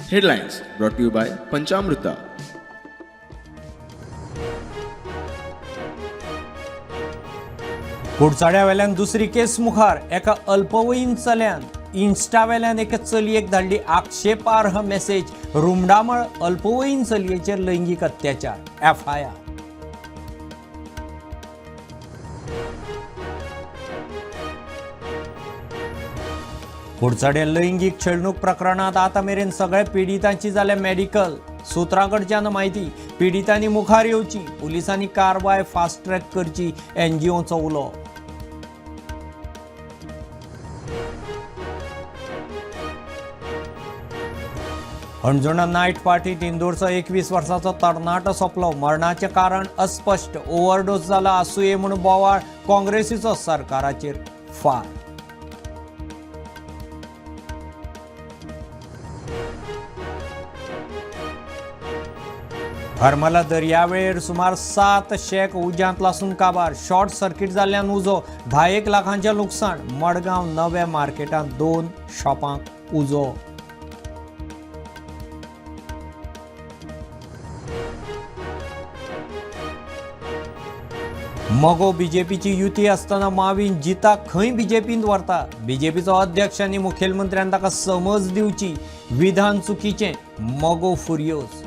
Headlines brought to you by Panchamruta. कुडचड्यावेल्यान दुसरी केस मुखार. एका अल्पवयीन चल्यान इन्स्टावेल्यान एके चलयेक धाडली आक्षेपार्ह मेसेज. रुमडामळ अल्पवयीन चलयेचेर लैंगीक अत्याचार, एफआयआर. कुडचडे लैंगीक छेडणूक प्रकरणात आतां मेरेन सगळ्या पिडितांची जाल्या मेडिकल. सुत्रां कडच्यान म्हायती. पिडितांनी मुखार येवची, पुलिसांनी कारवाय फास्ट ट्रॅक करची, एनजीओचो उलो. हणजुणा नायट पार्टीत इंदोरचो 21 वर्साचो तरणाटो सोंपलो. मरणाचें कारण अस्पश्ट. ओव्हरडोस जाला आसुये म्हूण बोवाळ. काँग्रेसीचो सरकाराचेर फार. हरमला दर्यावेळेर सुमार 7 शेक उज्यांत लासून काबार. शॉर्ट सर्किट जाल्ल्यान उजो. 10 लाखांचें लुकसाण. मडगांव नव्या मार्केटांत 2 शॉपांक उजो. मगो बीजेपीची युती आसतना मावीन जिताक खंय बीजेपींत व्हरता? बीजेपीचो अध्यक्ष आनी मुखेलमंत्र्यान ताका समज दिवची. विधान चुकीचें, मगो फुर्योज.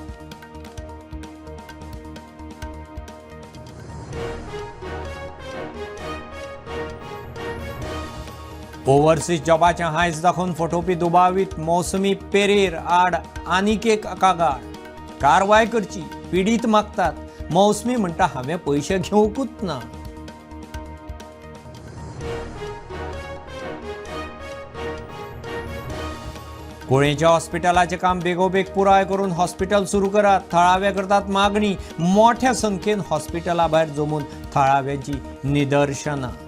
ओव्हरसीज जॉबाचें हांयस दाखोवन फटोवपी दुबावीत मौसमी पेरेर आड आनीक एक कागाळ. कारवाय करची, पिडीत मागतात. मौसमी म्हणटा, हांवें पयशे घेवंकूच ना. कुळेंच्या हॉस्पिटलाचें काम बेगोबेग पुराय करून हॉस्पिटल सुरू करात, थळावे करतात मागणी. मोठ्या संख्येन हॉस्पिटला भायर जमून थळाव्यांची निदर्शनां.